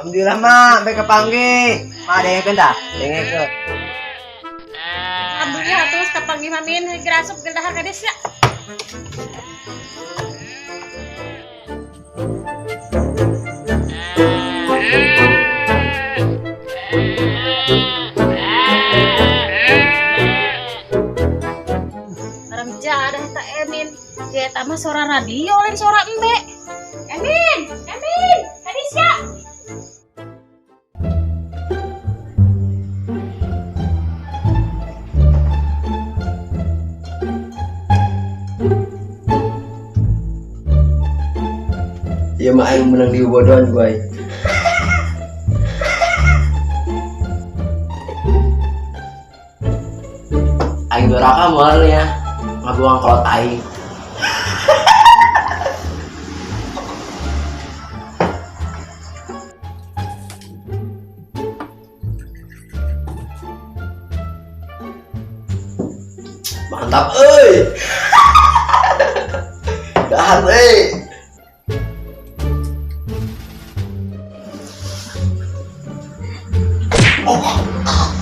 Alhamdulillah mak, sampai kepanggih. Mak dengekeun tah? Dengekeun. Alhamdulillah terus kapanggih mamin geura asup geura dahar kades ya. Haram jadah eta Emin. Ya eta mah suara radio lain suara embe. Emin, Emin, kades ya. Iya mak aing menang di bodohan gue. Aing doraka moal ya. Ngabuang kolot aing. Mantap euy. Dahar euy.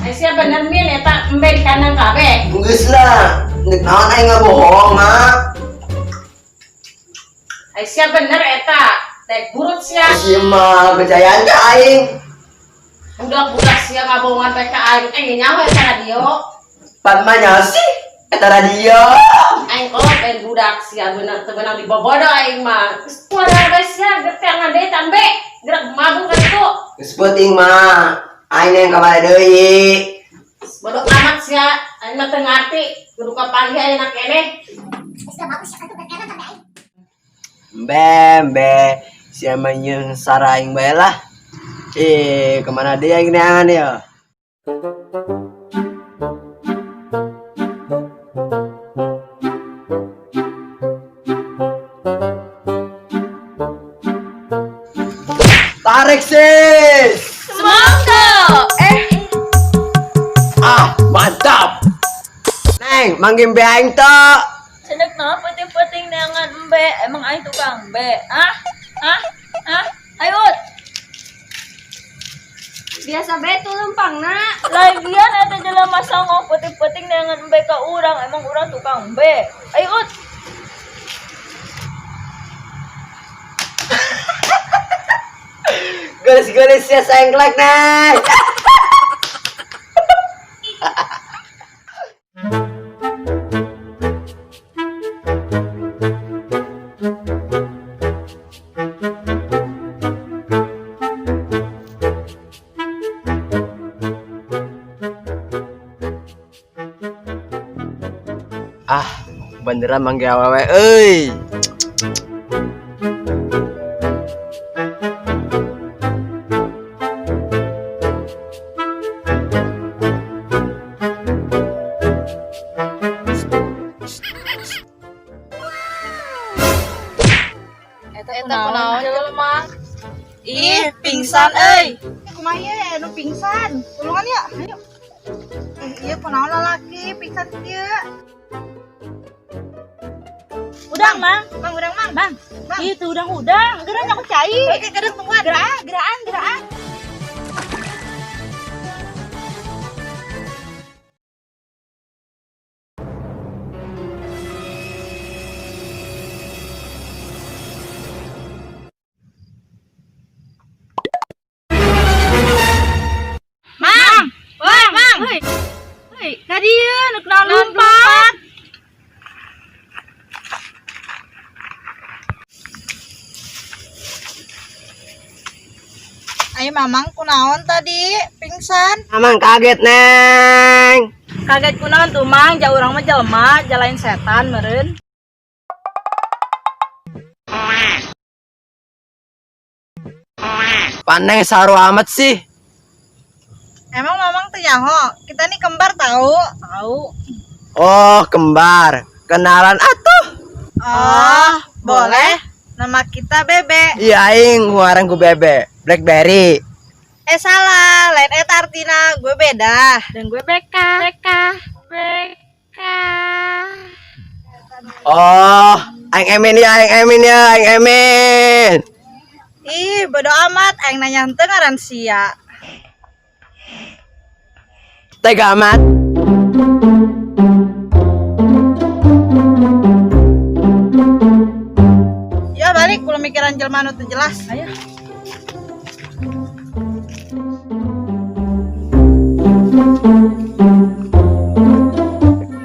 Aisyah bener min eta embe di kandang kabeh. Geus lah, nek naon aing ngabohong, Mak. Aisyah bener eta. Dek burut sia. Sia mah percayaan ka aing. Budak-budak sia ngabohongan bae ka aing. Eh nyaho eta radio. Pan mah nyaho sih eta radio. Aing kolot lain budak sia bener teu beunang dibobodo aing mah. Geus kuara bae sia gerteangan deui ta embe. Gerak mabuk ka ditu. Geus peuting mah. Aing yang kamari deui. Bodoh amat sia. Aing mah teu ngarti. Kudu kapanggih ayeuna keneh. Embe, embe. Sia mah nyeung sara aing bae lah. Kemana deui aing neangan ya? Tarik sis. Semangka. Ah, mantap. Neng, manggil embe aing tok. Cenek na peuting-peuting neangan embe, emang aing tukang embe. Ah? Ah? Ah? Ayo. Biasa bae tuh lempangna. Lagian eta jelema songong peuting-peuting neangan embe ka urang, emang urang tukang embe. Ayo. Gelis-gelis ya sengklek, Neng. Ah, beneran manggil awewe euy. Eta kunaon jelema? Ih, pingsan euy. Kumaha ye nu pingsan? Tulungan ya, ayo. Ieu kunaon lalaki pingsan kieu? Udang, Mang. Mang urang mang. Bang. Bang. Ih, tuh udang-udang. Geura nyaku cai. Oke, kadang tungguan. Geraan, geraan, geraan. Mang. Woi, Mang. Hei. Hei, ka dieu nu kunaon lompat. Ayo mamang kunaon tadi pingsan. Amang kaget, Neng. Kaget kunaon tuh, Mang? Jauh urang mah jelema, jalain setan meureun. Paneng saru amat sih. Emang mamang teu nyaho? Kita nih kembar tahu. Tahu. Oh, kembar. Kenalan atuh. Oh, boleh. Nama kita Bebe. Iya aing warang ku Bebe. Blackberry. Salah, lain eta artina, gue beda. Dan gue BK. BK. BK. Oh, aing Emin ya, aing Emin ya, aing Emin. Ih, bodo amat aing nanya henteu ngaran sia. Tega amat. Ya balik kulo mikiran jelema nu teu jelas. Ayo.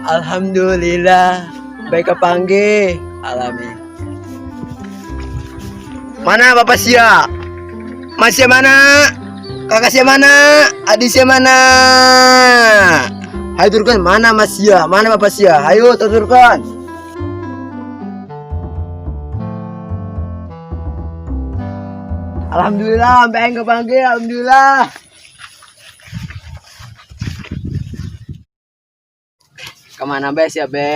Alhamdulillah, baik kepanggih. Alami. Mana bapak sia? Mas sia mana? Kakak sia mana? Adik sia mana? Hayo turunkan, mana mas sia? Mana bapak sia? Hayo turunkan. Alhamdulillah, sampai aing kepanggil, alhamdulillah. Kemana be sia be?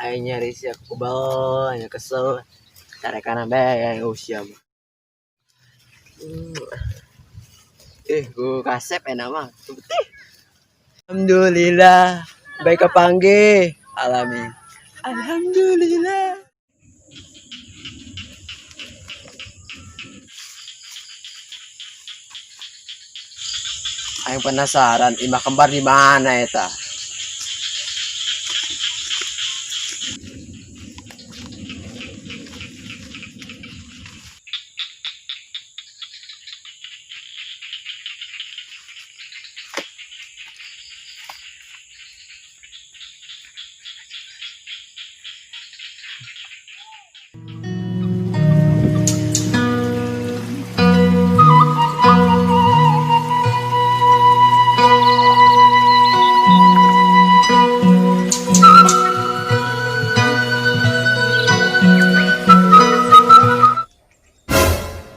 Aing nyari sia kubel, aing kesel. Tarekan be yang usia mah. Eh, gua kasep enak mah. Putih. Alhamdulillah, baik kepanggil. Alami. Alhamdulillah. Aing penasaran, imah kembar di mana eta?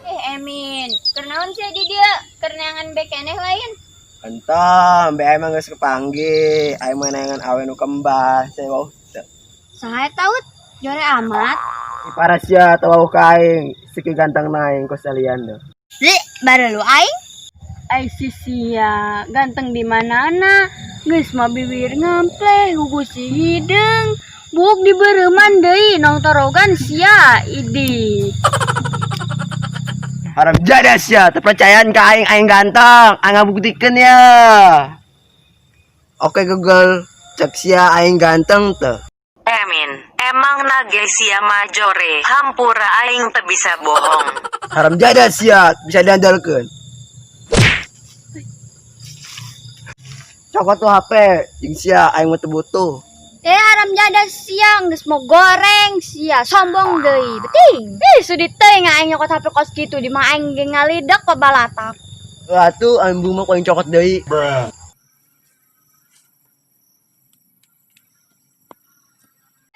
Eh, Emin, kunaon sih di dieu? Keur neangan embe keneh lain? Entah, embe emang geus kepanggih, aing mah neangan awewe nu kembar, saya wau teu. Saha eta, Ut? Jore amat. Ipar sia teu ka aing, siki ganteng aing kos salian tuh. Ih, baru lu aing. Ai si sia, ganteng di mana-mana. Geus mah bibir ngempleh, gugu si hideung. Buuk dibeureuman deui, nongtorogan sia, idi. Haram jadah sia, terpercayaan ka aing, aing ganteng, aing ngabuktikeun ya. Oke Google, cek sia aing ganteng teu. Emin, emangna ge sia mah jore, hampura aing teu bisa bohong. Haram jadah sia, bisa diandalkeun. Cokot tuh HP, jeung sia aing mah teu butuh. Eh, haram jadah sia, geus mau goreng sia, sombong deui. Beting. Ih, sudi teuing aing nyokot HP kos kitu di mah aing ge ngalidak pabalatak. Atuh embung mah ku aing cokot deui.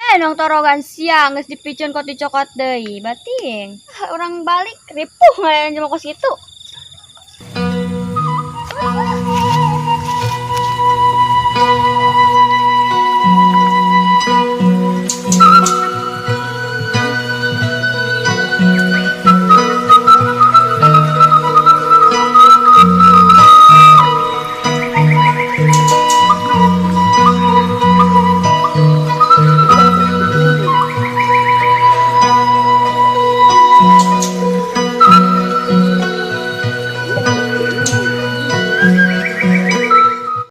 Eh, nongtorogan sia, geus dipiceun kok dicokot deui. Bating. Ah, urang balik ripuh ngayain jelema kos kitu.